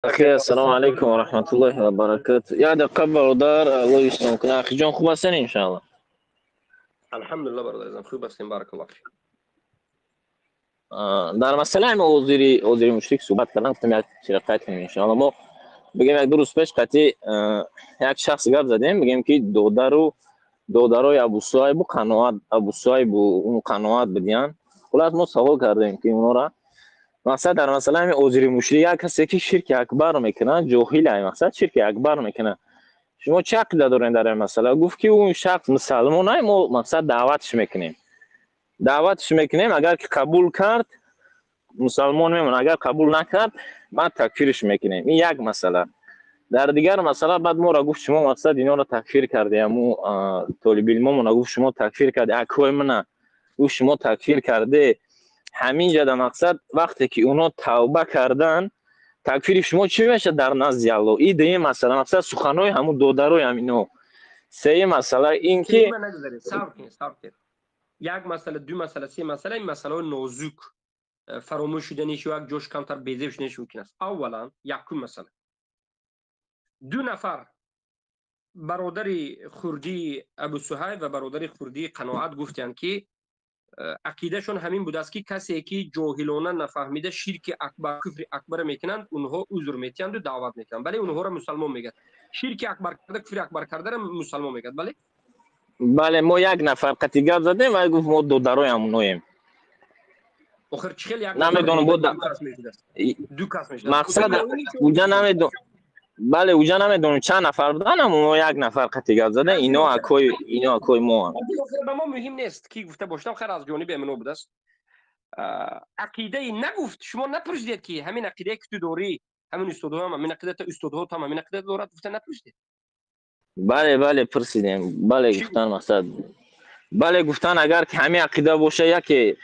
Ахи, ассалому алайкум ва раҳматуллоҳи ва баракатуҳ. Як дақиқа, бародар, Аллоҳ ислом кунад. Ахиҷон, хуб ҳастен, иншааллоҳ? Алҳамдулиллоҳ, бародар азизам, хуб ҳастем, баракаллоҳ фик. Дар масъалаи ҳами озири мушрик суҳбат кардан, гуфтам, як чира қайд кунем, иншааллоҳ. Мо бигем, як ду рӯз пеш қатъи як шахс гап задем, бигем, ки додару додарои Абусуайбу Қаноат, Абусуайбу он Қаноат бидиян. Хулас, мо савол кардем, ки онора мақсад дар масъалаи ҳами озири мушрик, як касе ки ширки акбар мекунад, ҷоҳил, ай мақсад ширки акбар мекунад, шумо чӣ ақида доред дар ин масъала? Гуфт, ки ӯ шахс мусалмон ай, мо мақсад даъватш мекунем, агар ки қабул кард, мусалмон мемонад, агар қабул накард, баъд такфирш мекунем. Ин як масъала. Дар дигар масъала баъд моро гуфт, шумо мақсад инора такфир карде, аму толибилмомона гуфт, шумо такфир карде, акои мана гуфт, шумо такфир карде. Ҳамин ҷада мақсад, вақте ки оно тавба кардан, такфири шумо чӣ мешавад дар назди Аллоҳ? И дуюм масъала, мақсад суханҳои ҳамун додарои ҳамино. Сеюм масъала ин ки Як масъала, ду масъала, се масъала, ин масъалаҳои нозук, фаромӯш шуданиш ё як ҷош камтар безеб шуданиш мумкин аст. Аввалан, якум масъала: ду нафар, бародари хурдии Абусуҳайб ва бародари хурдии Қаноат, гуфтанд, ки ақидашон ҳамин будааст, ки касе ки ҷоҳилона, нафаҳмида ширки акбар, куфри акбара мекунанд, онҳо узр метиҳанду даъват мекунанд, бале, онҳоро мусалмон мегӯяд. Ширки акбар карда, куфри акбар кардара мусалмон мегӯяд, бале? Бале, мо як нафар қатъи гап задем ва гуфт, мо додарои ҳамоноем. Охир чӣ хел як Намедонам, бо ду кас мешавад? Мақсад уҷа намедон, бале, уҷа намедонам, чанд нафар будан, аммо мо як нафар қатъи гап задем, ино акои мо. Ба мо муҳим нест, ки гуфта бошам, хайр, аз ҷониби амино будааст. Ақидаи нагуфт, шумо напурсидед, ки ҳамин ақидае ки ту дорӣ, ҳамин устодҳоам ҳамин ақида, устодҳотам ҳамин ақида дорад, гуфта напурсидед? Бале, пурсидем, бале, гуфтан, мақсад, бале, гуфтан, агар ки ҳамин ақида боша, яке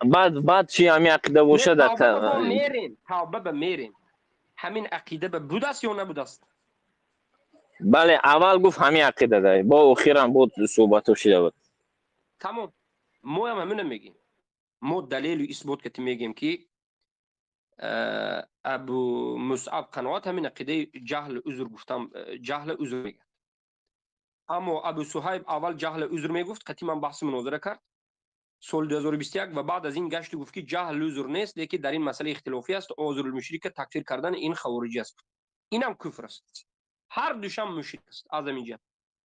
баъд чи ҳамин ақида боша дар мерем, тавба ба мерем, ҳамин ақида ба будааст ё набудааст? Бале, аввал гуфт, ҳамин ақида дай, бо охирам бо суҳбатҳо шида буд. Тамом, моям ҳамина мегӯем. Мо далелу исбот кати мегӯем, ки Абу Мусаб Қаноат ҳамин ақидаи ҷаҳл узр гуфтам, ҷаҳла узр мегӯяд. Аммо Абу Суҳайб аввал ҷаҳла узр мегуфт, қатъи ман баҳси мунозира кард соли 2021 ва баъд аз ин гашту гуфт, ки ҷаҳл узр нест, лекин дар ин масъала ихтилофӣ аст, озирулмушрика такфир кардан ин хавориҷӣ аст, инам куфр аст, ҳар душам мушрик аст аз ҳамин ҷиҳат.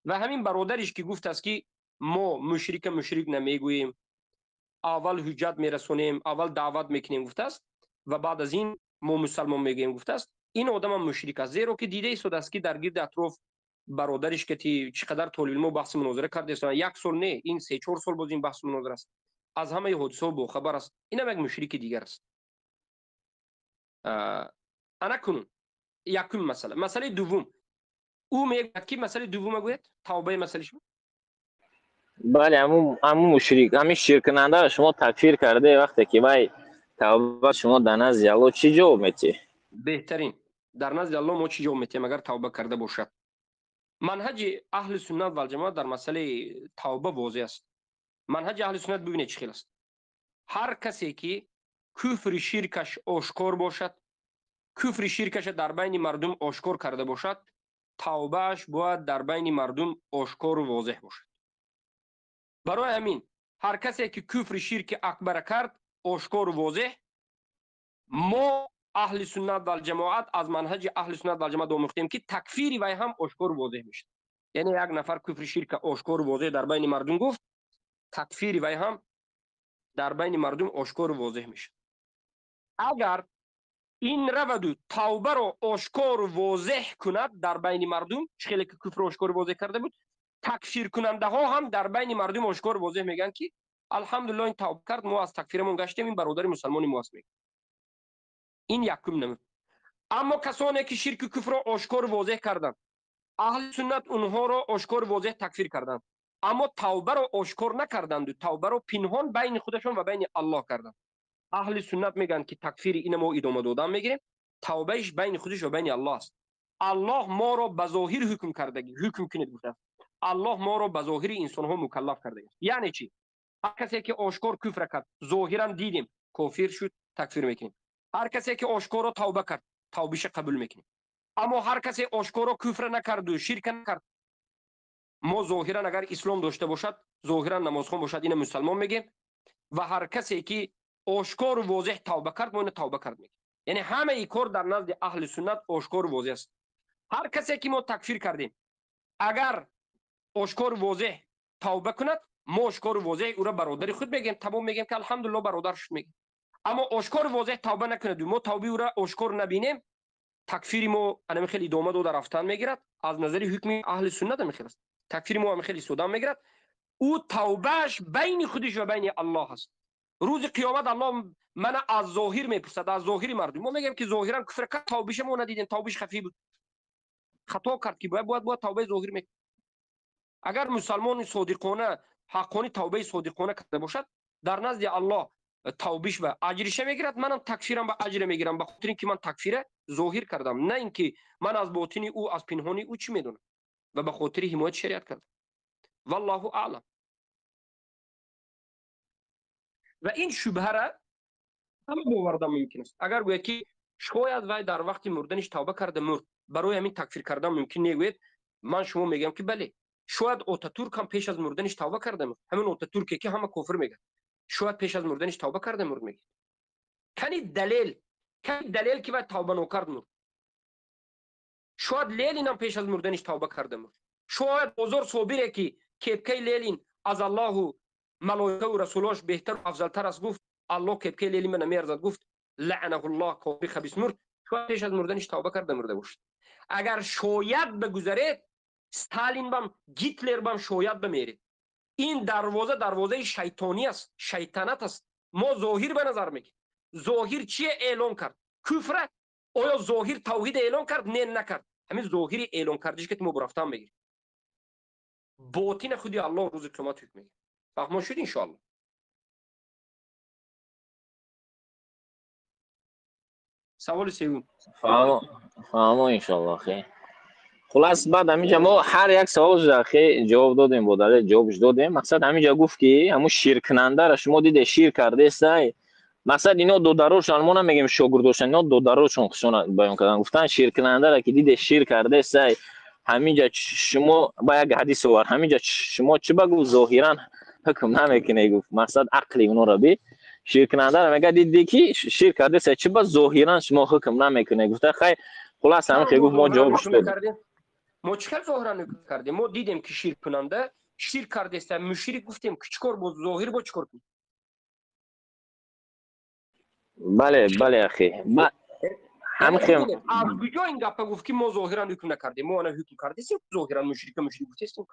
Ва ҳамин бародариш, ки гуфтааст, ки мо мушрика мушрик намегӯем, аввал ҳуҷҷат мерасонем, аввал даъват мекунем, гуфтааст, ва баъд аз ин мо мусалмон мегӯем, гуфтааст, ин одамам мушрик аст, зеро ки дида истодааст, ки дар гирди атроф бародариш кати чӣ қадар толибилмо баҳси мунозира карда, як сол не, ин 3-4 сол боз ин баҳси мунозира аст, аз ҳамаи ҳодисаҳо бохабар аст, инам як мушрики дигар аст. Ана кунун якум масъала. Масъалаи дуввум, ӯ мегӯяд, ки масъалаи дуввума гӯяд, тавбаи масъалаи шумо. Бале, ҳамун мушрик, ҳамин ширкунандаро шумо такфир карде, вақте ки вай тавба, шумо дар назди Аллоҳ чӣ ҷавоб метиҳед? Беҳтарин. Дар назди Аллоҳ мо чӣ ҷавоб метиҳем, агар тавба карда бошад? Манҳаҷи аҳли суннат валҷамоат дар масъалаи тавба возеҳ аст. Манҳаҷи аҳли суннат, бибинед, чӣ хел аст: ҳар касе ки куфри ширкаш ошкор бошад, куфри ширкаша дар байни мардум ошкор карда бошад, тавбааш бояд дар байни мардум ошкору возеҳ бошад. Барои ҳамин ҳар касе ки куфри ширки акбара кард ошкору возеҳ, мо аҳли суннат валҷамоат аз манҳаҷи аҳли суннат валҷамоат омӯхтем, ки такфири вай ҳам ошкору возеҳ мешавад. Яъне як нафар куфри ширка ошкору возеҳ дар байни мардум гуфт, такфири вай ҳам дар байни мардум ошкору возеҳ мешавад. Агар ин раваду тавбаро ошкору возеҳ кунад дар байни мардум, чӣ хеле ки куфрро ошкору возеҳ карда буд, такфиркунандаҳо ҳам дар байни мардум ошкору возеҳ мегӯянд, ки алҳамдулиллоҳ, ин тавба кард, мо аз такфирамон гаштем, ин бародари мусалмони мо аст, мегӯянд. Ин якум намуд. Аммо касоне ки ширку куфрро ошкору возеҳ карданд, аҳли суннат онҳоро ошкору возеҳ такфир карданд, аммо тавбаро ошкор накарданду тавбаро пинҳон байни худашон ва байни Аллоҳ карданд, аҳли суннат мегӯянд, ки такфири ина мо идома додан мегирем, тавбаиш байни худаш ва байни Аллоҳ аст. Аллоҳ моро ба зоҳир ҳукм кардагӣ, ҳукм кунед гуфтааст. Аллоҳ моро ба зоҳири инсонҳо мукаллаф кардагист. Яъне чӣ? Ҳар касе ки ошкор куфра кард, зоҳиран дидем, кофир шуд, такфир мекунем. Ҳар касе ки ошкоро тавба кард, тавбиша қабул мекунем. Аммо ҳар касе ошкоро куфр накарду ширк накард, мо зоҳиран агар ислом дошта бошад, зоҳиран намозхон бошад, ина мусалмон мегем. Ва ҳар касе ки ошкору возеҳ тавба кард, мо ина тавба кард мегем. Яъне ҳамаи кор дар назди аҳли суннат ошкору возеҳ аст. Ҳар касе ки мо такфир кардем, агар ошкору возеҳ тавба кунад, мо ошкору возеҳ ӯро бародари худ мегем, тамом мегем ки алҳамдулиллоҳ бародар шуд мегем. Аммо ошкору возеҳ тавба накунад, мо тавбаи ӯро ошкор набинем, такфири мо анами хел идома дода рафтан мегирад. Аз назари ҳукми аҳли суннат ами хел аст. Такфири мо ами хел истодан мегирад. Ӯ тавбааш байни худиш ва байни Аллоҳ аст. Рӯзи қиёмат Аллоҳ мана аз зоҳир мепурсад, аз зоҳири мардум. Мо мегӯем ки зоҳиран куфр кард, тавбиша мо надидем, тавбиш хафӣ буд, хато кард ки бояд тавбаи зоҳир мекард. Агар мусалмони содиқона, ҳаққони тавбаи содиқона карда бошад, дар назди Аллоҳ тавбиш ба аҷриша мегирад, манам такфирам ба аҷре мегирам, ба хотири ин ки ман такфира зоҳир кардам, на ин ки ман аз ботини ӯ, аз пинҳони ӯ чӣ медонам, ва ба хотири ҳимояти шариат кардам. Валлоҳу аълам. Ва ин шубҳара ҳама бовардан мумкин аст. Агар гӯяд ки шояд вай дар вақти мурданиш тавба карда мурд, барои ҳамин такфир кардан мумкин негӯяд, ман шумо мегӯям ки бале, шояд Отатурк ҳам пеш аз мурданиш тавба карда мурд. Ҳамин Отатурке ки ҳама кофир мегӯяд, шояд пеш аз мурданиш тавба карда мурд мегӯяд. Кани далел, кани далел ки вай тавба нокард мурд? Шояд Ленин ҳам пеш аз мурданиш тавба карда мурд. Шояд Бозор Собире ки кепкаи Ленин аз Аллоҳу малоикаву расулош беҳтару афзалтар аст гуфт, Аллоҳ кепкаи Ленин мана меарзад гуфт, лаънаҳуллоҳ, кофири хабис мурд, шояд пеш аз мурданиш тавба карда мурда бошад. Агар шояд бигузаред, Сталин бам, Гитлер бам шояд бимеред. Ин дарвоза дарвозаи шайтонӣ аст, шайтанат аст. Мо зоҳир ба назар мегирем. Зоҳир чие эълон кард? Куфра? Оё зоҳир тавҳид эълон кард? Не, накард. Ҳамин зоҳири эълон кардиш ки мо бурафтан мегирем. Ботина худи Аллоҳ рӯзи қиёмат ҳукм мегирад. Фаҳмо шуд иншоаллоҳ? Саволи севум. Фаҳмо иншоаллоҳ. Хулас баъд ҳаминҷа мо ҳар як савол ҷавоб додем, бо далел ҷавобш додем. Мақсад ҳаминҷа гуфт ки ҳамун ширкунандаро шумо диде шир кардестай. Мақсад ино додарошон, мо намегем шогирдошон, ино додарошон хушона баён кардан. Гуфтан ширкунандаро ки диде шир кардестай, ҳаминҷа шумо ба як ҳадис овард, ҳаминҷа шумо чӣ ба гуфт зоҳиран ҳукм намекунед гуфт. Мақсад ақли онро би ширкунандаро мегӯяд диди ки шир кардестай, чӣ ба зоҳиран шумо ҳукм намекунед гуфта. Хай хулас ҳамин хел гуфт, мо ҷавобш додем. Мо чӣ хел зоҳиран ҳукм кардем? Мо дидем ки ширкунанда шир кардеста, мушрик гуфтем, ки чӣ кор бо зоҳир бо чӣ кор кунем? Бале, бале ахи. Ҳам хел аз куҷо ин гапа гуфт ки мо зоҳиран ҳукм накардем? Мо ана ҳукм кардесем, зоҳиран мушрика мушрик гуфтестем.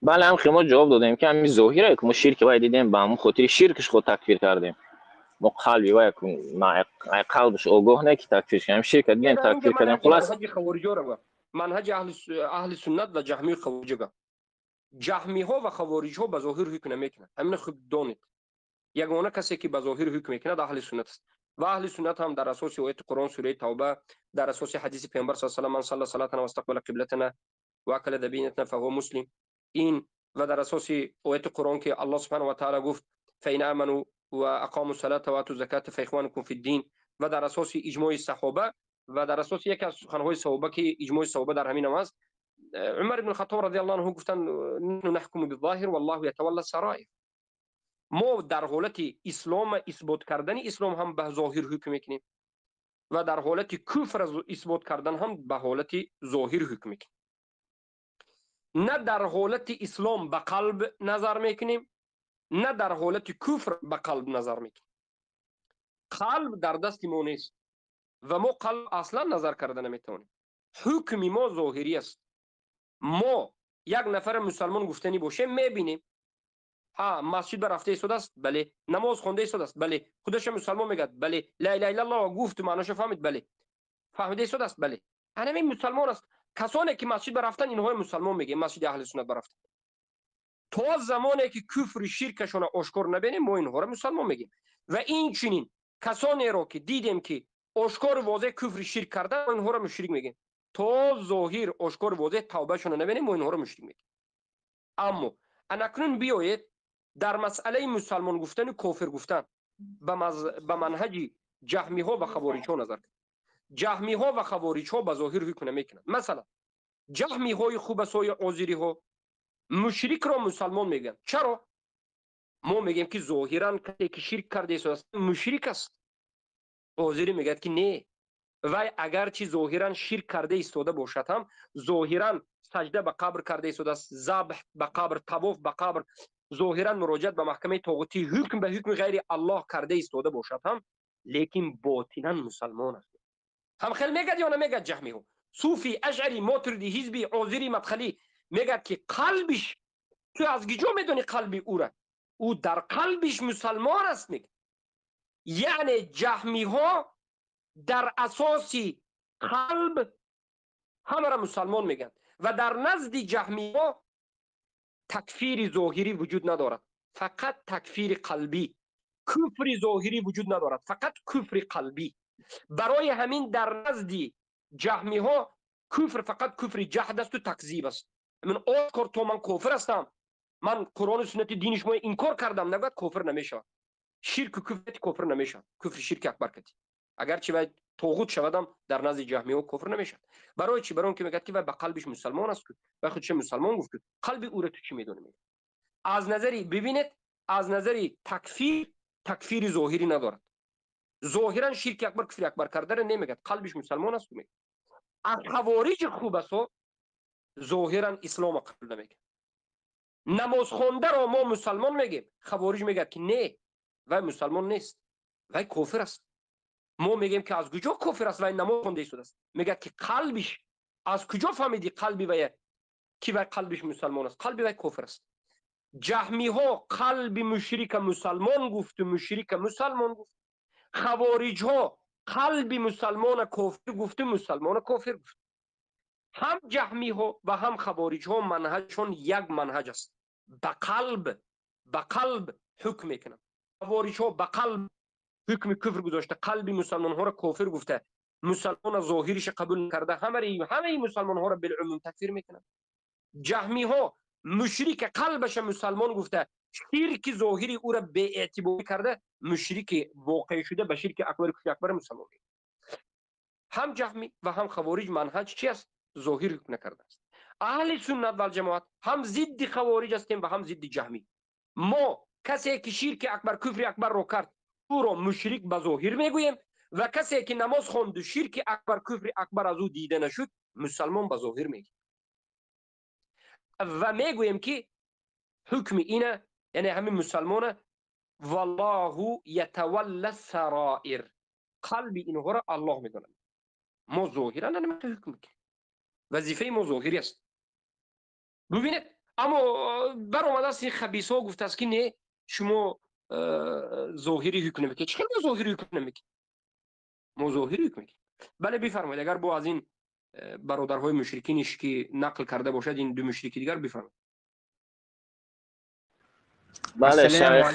Бале, ҳам хел мо ҷавоб додем ки ҳамин зоҳира ки мо ширки вай дидем, ба ҳамон хотири ширкиш худ такфир кардем. Мо қалби вай қалбш огоҳ не ки такфир кардем, ширк дидем, такфир кардем. Хулас манҳаҷи аҳли суннат ва ҷаҳмию хавориҷга. Ҷаҳмиҳо ва хавориҷҳо ба зоҳир ҳукм намекунанд. Ҳамина хуб донед. Ягона касе ки ба зоҳир ҳукм мекунад аҳли суннат аст. Ва аҳли суннат ҳам дар асоси ояти Қуръон, сураи Тавба, дар асоси ҳадиси Паёмбар саллаллоҳу алайҳи васаллам, ман салла салатана вастақбала қиблатана ва акала дабинатана фаҳува муслим. Ин ва дар асоси ояти Қуръон ки Аллоҳ субҳанаҳу ва таъала гуфт фаин аману ва ақому салата ва ату заката фаихванукум фид дин, ва дар асоси иҷмои саҳоба ва дар асоси яке аз суханҳои саҳоба ки иҷмои саҳоба дар ҳамин ҳам аст, Умар ибн Хаттоб радиаллоҳу анҳу гуфтанд нахкуму бизоҳир валлоҳу ятавалла сараир. Мо дар ҳолати ислом исбот кардани ислом ҳам ба зоҳир ҳукм мекунем ва дар ҳолати куфр исбот кардан ҳам ба ҳолати зоҳир ҳукм мекунем. На дар ҳолати ислом ба қалб назар мекунем, на дар ҳолати куфр ба қалб назар мекунем. Қалб дар дасти мо нест ва мо қалб аслан назар карда наметавонем. Ҳукми мо зоҳирӣ аст. Мо як нафар мусалмон гуфтанӣ бошем, мебинем ҳа масҷид ба рафта истодааст, бале, намоз хонда истодааст, бале, худаша мусалмон мегӯяд, бале, ла илаҳа иллаллоҳ гуфту маъноша фаҳмид, бале, фаҳмида истодааст, бале, ҳамин мусалмон аст. Касоне ки масҷид ба рафтан, инҳои мусалмон мегӯем, масҷиди аҳли суннат ба рафтан. То замоне ки куфри ширкашона ошкор набинем, мо инҳоро мусалмон мегӯем. Ва инчунин касонеро ки дидем ки ошкору возеҳ куфри ширк кардан, мо инҳоро мушрик мегӯем. То зоҳир ошкору возеҳ тавбашонро набинем, мо инҳоро мушрик мегӯем. Аммо анакнун биёед дар масъалаи мусалмон гуфтану кофир гуфтан Ба манҳаҷи ҷаҳмиҳо ва хавориҷҳо назар кунед. Ҷаҳмиҳо ва хавориҷҳо ба зоҳир ҳукм намекунанд. Масалан, ҷаҳмиҳои хубасои озириҳо мушрикро мусалмон мегӯянд. Чаро? Мо мегӯем, ки зоҳиран касе ки ширк карда истодааст, мушрик аст. Озирӣ мегӯяд, ки не, вай агарчи зоҳиран ширк карда истода бошад ҳам, зоҳиран саҷда ба қабр карда истодааст, забҳ ба қабр, тавоф ба қабр, зоҳиран муроҷиат ба маҳкамаи тоғутӣ, ҳукм ба ҳукми ғайри Аллоҳ карда истода бошад ҳам, лекин ботинан мусалмон аст. Ҳам хел мегӯяд ё намегӯяд ҷаҳмиҳо? Суфӣ, ашъарӣ, мотуридӣ, ҳизбӣ, озирӣ, мадхалӣ мегӯяд, ки қалбиш, ту аз куҷо медонӣ қалби ӯра? Ӯ дар қалбиш мусалмон аст, мегӯяд. Яъне ҷаҳмиҳо дар асоси қалб ҳамаро мусалмон мегӯянд ва дар назди ҷаҳмиҳо такфири зоҳирӣ вуҷуд надорад, фақат такфири қалбӣ. Куфри зоҳирӣ вуҷуд надорад, фақат куфри қалбӣ. Барои ҳамин дар назди ҷаҳмиҳо куфр фақат куфри ҷаҳд асту такзиб аст. Ман ошкор то ман кофир ҳастам, ман Қуръону суннати дини шумо инкор кардам, нагӯяд, кофир намешавад. Ширку куфр кофир намешавад, куфри ширки акбар кати агарчи вай тоғут шавадам, дар назди ҷаҳмиҳо кофир намешавад. Барои чӣ? Барои он ки мегӯяд, ки вай ба қалбиш мусалмон аст, вай худша мусалмон гуфт. Қалби ӯро ту чӣ медонӣ? Аз назари, бибинед, аз назари такфир, такфири зоҳирӣ надорад. Зоҳиран ширки акбар, куфри акбар кардара намегӯяд, қалбиш мусалмон аст, мегӯяд. Аз хавориҷи хубасо зоҳиран ислома қабул намекунад. Намозхондаро мо мусалмон мегӯем, хавориҷ мегӯяд, ки не, вай мусалмон нест, вай кофир аст. Мо мегӯем, ки аз куҷо кофир аст, вай намоз хонда истодааст? Мегӯяд, ки қалбиш, аз куҷо фаҳмидӣ қалби вая, ки вай қалбиш мусалмон аст? Қалби вай кофир аст. Ҷаҳмиҳо қалби мушрика мусалмон гуфту мушрика мусалмон гуфт. Хавориҷҳо қалби мусалмона кофир гуфту мусалмона кофир гуфт. Ҳам ҷаҳмиҳо ва ҳам хавориҷҳо манҳаҷшон як манҳаҷ аст, ба қалб ҳукм мекунанд. Хавориҷҳо ба қалб ҳукми куфр гузошта, қалби мусалмонҳоро кофир гуфта, мусалмона зоҳириша қабул карда, ҳамаи мусалмонҳоро билумум такфир мекунанд. Ҷаҳмиҳо мушрика қалбаша мусалмон гуфта, ширки зоҳири ӯра беэътиборӣ карда, мушрики воқеъ шуда ба ширки акбари, куфри акбар мусалмон. Ҳам ҷаҳмӣ ва ҳам хавориҷ манҳаҷ чи аст? Зоҳир ҳукм накардааст. Аҳли суннат валҷамоат ҳам зидди хавориҷ ҳастем ва ҳам зидди ҷаҳмӣ. Мо касе ки ширки акбар, куфри акбарро кард, ӯро мушрик ба зоҳир мегӯем ва касе ки намоз хонду ширки акбар, куфри акбар аз ӯ дида нашуд, мусалмон ба зоҳир мегӯем ва мегӯем, ки ҳукми ина, яъне ҳамин мусалмона, валлоҳу ятавалла сароир, қалби инҳоро Аллоҳ медонад. Мо зоҳиран ҳукм мекунем, вазифаи мо зоҳирӣ аст. Бубинед, аммо баромадааст ин хабисҳо, гуфтааст, ки не, шумо зоҳирӣ ҳукм намекунед. Чӣ хел мо зоҳирӣ ҳукм намекунем? Мо зоҳирӣ ҳукм мекунем. Бале, бифармоед, агар бо аз ин бародарҳои мушрикиниш ки нақл карда бошад, ин ду мушрики дигар, бифармоед. Бале, шайх,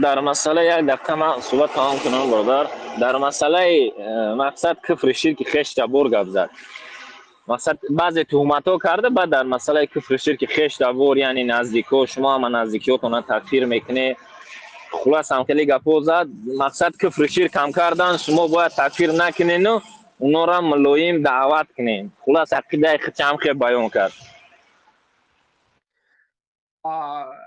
дар масъала як дақиқа ман суҳбат тамом кунам, бародар. Дар масъалаи мақсад куфри ширки хеш табор гап зад. Мақсад баъзе туҳматҳо карда, баъд дар масъалаи куфри ширки хеш табор, яъне наздикҳо, шумо ҳама наздикиётона такфир мекунед. Хулас, ҳам хеле гапҳо зад. Мақсад куфри ширк ҳам кардан, шумо бояд такфир накунену онора мулоим даъват кунем. Хулас, ақидаи худша ҳам хел баён кард.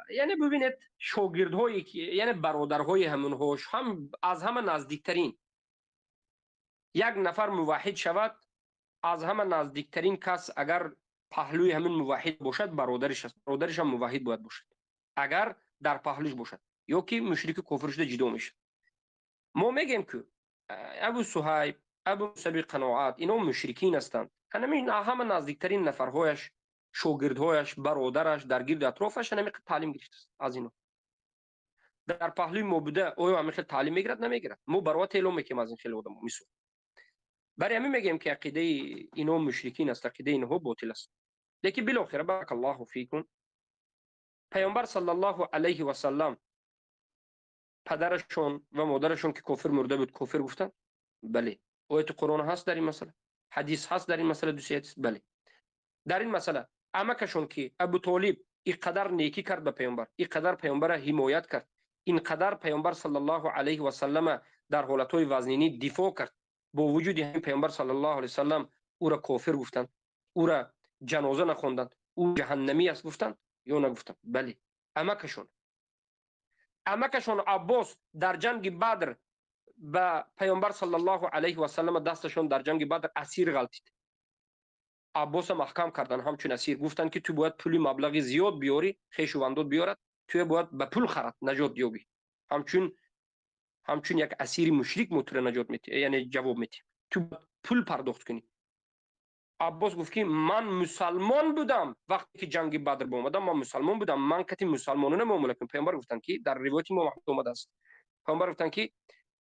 Яъне бубинед, шогирдҳое ки, яъне бародарҳои ҳамонҳо, ҳам аз ҳама наздиктарин, як нафар муваҳҳид шавад, аз ҳама наздиктарин кас агар паҳлӯи ҳамин муваҳҳид бошад, бародариш аст. Бародаришам муваҳҳид бояд бошад, агар дар паҳлӯш бошад, ё ки мушрики кофир шуда ҷудо мешавад. Мо мегӯем, ки Абу Суҳайб, Абу Мусаби Қаноат, ино мушрикин ҳастанд. Ҳамин ҳама наздиктарин нафарҳояш, шогирдҳояш, бародараш, дар гирду атрофаш ҳамин таълим гирифтааст аз ино. Дар паҳлӯи мо буда, оё ҳамин хел таълим мегирад? Намегирад. Мо бароат эълом мекунем аз ин хеле одамо. Мисол, барои ҳамин мегӯем, ки ақидаи ино мушрикин аст, ақидаи инҳо ботил аст. Лекин билохира, баракаллоҳу фикум, Паёмбар саллаллоҳу алайҳи васаллам падарашон ва модарашон ки кофир мурда буд, кофир гуфтанд? Бале. Ояти Қуръон ҳаст дар ин масъала, ҳадис ҳаст дар ин масъала, ду се ҳадис. Бале, дар ин масъала амакашон ки Абу Толиб иқадар некӣ кард ба паёмбар, иқадар паёмбара ҳимоят кард, Инқадар паёмбар саллаллоҳу алайҳи васаллама дар ҳолатҳои вазнинӣ дифоъ кард. Бо вуҷуди ҳамин паёмбар саллаллоҳу алайҳи васаллам ӯро кофир гуфтанд, ӯро ҷаноза нахонданд, ӯ ҷаҳаннамӣ аст гуфтанд ё нагуфтанд? Бале. Амакашон Аббос дар ҷанги Бадр ба паёмбар саллаллоҳу алайҳи васаллам дасташон дар ҷанги Бадр асир ғалтид. Аббоса маҳкам кардан ҳамчун асир, гуфтанд ки ту бояд пули маблағи зиёд биёрӣ, хешу вандод биёрад, ту бояд ба пул харад наҷот ёбӣ. Ҳамчун як асири мушрик мо туро наҷот метиҳем, яъне ҷавоб метиҳем. Ту бояд пул пардохт кунӣ. Аббос гуфт ки ман мусалмон будам вақте ки ҷанги Бадр омадам, ман мусалмон будам, ман кати мусалмонона муомила кунам. Паёмбар гуфтанд ки дар ривояти мо Аҳмад омадааст. Паёмбар гуфтанд ки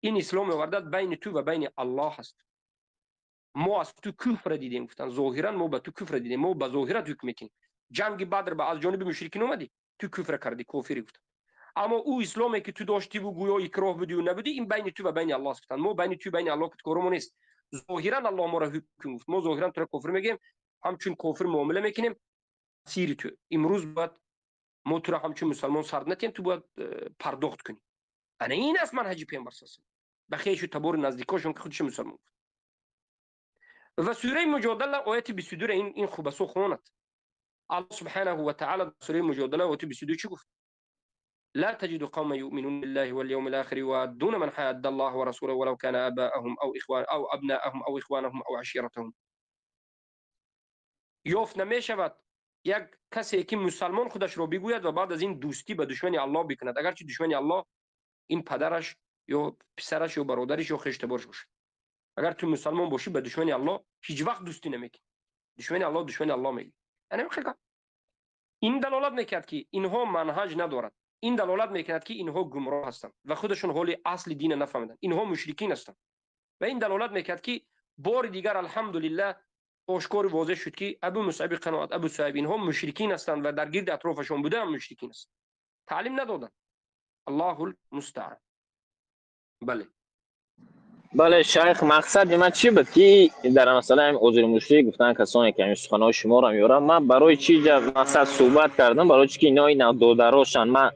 ин ислом меовардад байни ту ва байни Аллоҳ аст. Мо аз ту куфр дидем, гуфтанд. Зоҳиран мо ба ту куфр дидем, мо ба зоҳират ҳукм мекунем. Ҷанги Бадр ба аз ҷониби мушрикин омадӣ, ту куфр кардӣ, кофирӣ, гуфтанд. Аммо ӯ исломе ки ту доштиву гӯё икроҳ будиву набудӣ, ин байни ту ва байни Аллоҳ аст, гуфтанд. Мо байни ту байни Аллоҳ коромо нест. Зоҳиран Аллоҳ моро ҳукм гуфт. Мо зоҳиран туро кофир мегӯем, ҳамчун кофир муомила мекунем. Асири ту имрӯз бояд мо туро ҳамчун мусалмон сард натиҳем, ту бояд пардохт кунӣ. Ана ин аст манҳаҷи паёмбар саллаллоҳу алайҳи васаллам. Ба хешу табори наздикошон ки худаш мусалмон гуфт. Ва сураи Муҷодала ояти 22 ин хубасо хонад. Аллоҳ субҳанаҳу ва таъала сураи Муҷодала ояти 22 чӣ гуфт? لا تجد قوما يؤمنون بالله واليوم الآخر يوادون من حاد الله ورسوله ولو كان آباءهم أو إخوان أو أبناءهم أو إخوانهم أو عشيرتهم. ёфт намешавад як касе ки мусалмон худашро бигӯяд ва баъд аз ин дӯстӣ ба душмани Аллоҳ бикунад, агарчи душмани Аллоҳ ин падараш ё писараш ё бародариш ё хештабораш бошад. Агар ту мусалмон бошӣ, ба душмани Аллоҳ ҳеҷ вақт дӯстӣ намекунӣ. Душмани Аллоҳ душмани Аллоҳ мегӯӣ. Яъне хеле ин далолат мекард ки инҳо манҳаҷ надоранд. Ин далолат мекунад ки инҳо гумроҳ ҳастанд ва худашон ҳоли асли дина нафаҳмиданд. Инҳо мушрикин ҳастанд. Ва ин далолат мекард ки бори дигар алҳамдулиллаҳ ошкор возеҳ шуд ки Абу Мусъаби Қаноат, Абу Суҳайб инҳо мушрикин ҳастанд ва дар гирди атрофашон буда ҳам мушрикин ҳастанд. Таълим надоданд. Аллоҳул мустаъан. Бале. Бале шайх, мақсади ман чӣ буд ки дар масъалаи ҳамин узри мушрик гуфтан касоне ки ҳамин суханҳои шуморо меорам, ман барои чӣ мақсад суҳбат кардам? Барои чӣ ки ино ина додарошан, ман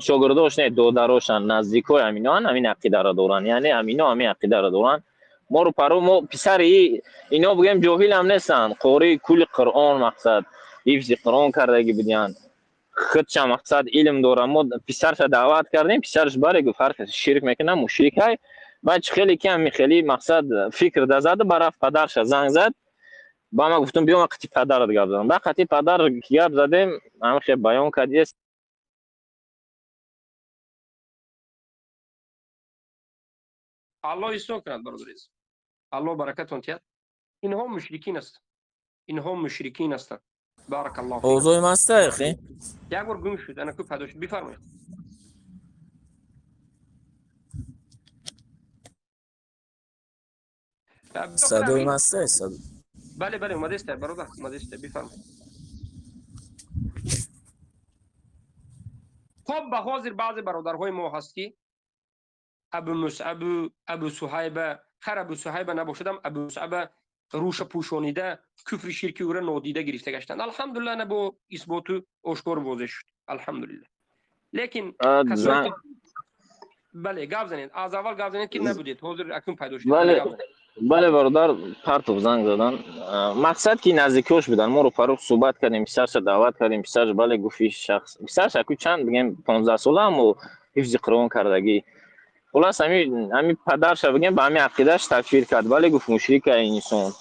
шогирдош не, додарошан, наздикои ҳаминоан, ҳамин ақидаро доранд, яъне ҳамино ҳамин ақидаро доранд. Моро паро мо писари ино бигӯем ҷоҳил ҳам нестанд, қории кули Қуръон мақсад ҳифзи Қуръон кардагӣ будиянд, худша мақсад илм дорад. Мо писарша даъват кардем, писараш баре гуфт ҳар касе ширк мекунад мушрикай. Баъд чӣ хеле ки ҳами хеле мақсад фикр да зада, барафт падарша занг зад, ба ман гуфтам биё ман қати падарат гап задам. Баъд қати падар гап задем, ҳами хел баён кардиест. Аллоҳ ислоҳ кунад бародари азиз. Аллоҳ баракатон диҳад. Инҳо мушрикин ҳастанд. Инҳо мушрикин ҳастанд. Баракаллоҳ. Овозои ман аст, ахи? Як бор гум шуд, ана ку пайдо шуд. Бифармоед. Садои ман аст, садо. Бале, бале, омадааст, бародар, омадааст, бифармоед. Хоб ба ҳозир баъзе бародарҳои мо ҳаст ки Абу Мусъаб, Абу Суҳайба, хар Абу Суҳайба набошадам, Абу Мусъаба рӯша пӯшонида, куфри ширки ӯра нодида гирифта гаштанд. Алҳамдулиллаҳ, на бо исботу ошкор возеҳ шуд. Алҳамдулиллаҳ. Лекин бале, гап занед. Аз аввал гап занед ки набудед. Ҳозир акнун пайдо шуд. Бале, бале бародар, партов занг задан. Мақсад ки наздикош будан. Моро Фарух суҳбат кардем, писарша даъват кардем, писарш бале гуфт ин шахс. Писарш аку чанд бигем 15 сола, аммо ҳифзи Қуръон кардагӣ. Хулас ҳами падарша бигем ба ҳами ақидааш такфир кард. Бале гуфт мушрика ин инсон.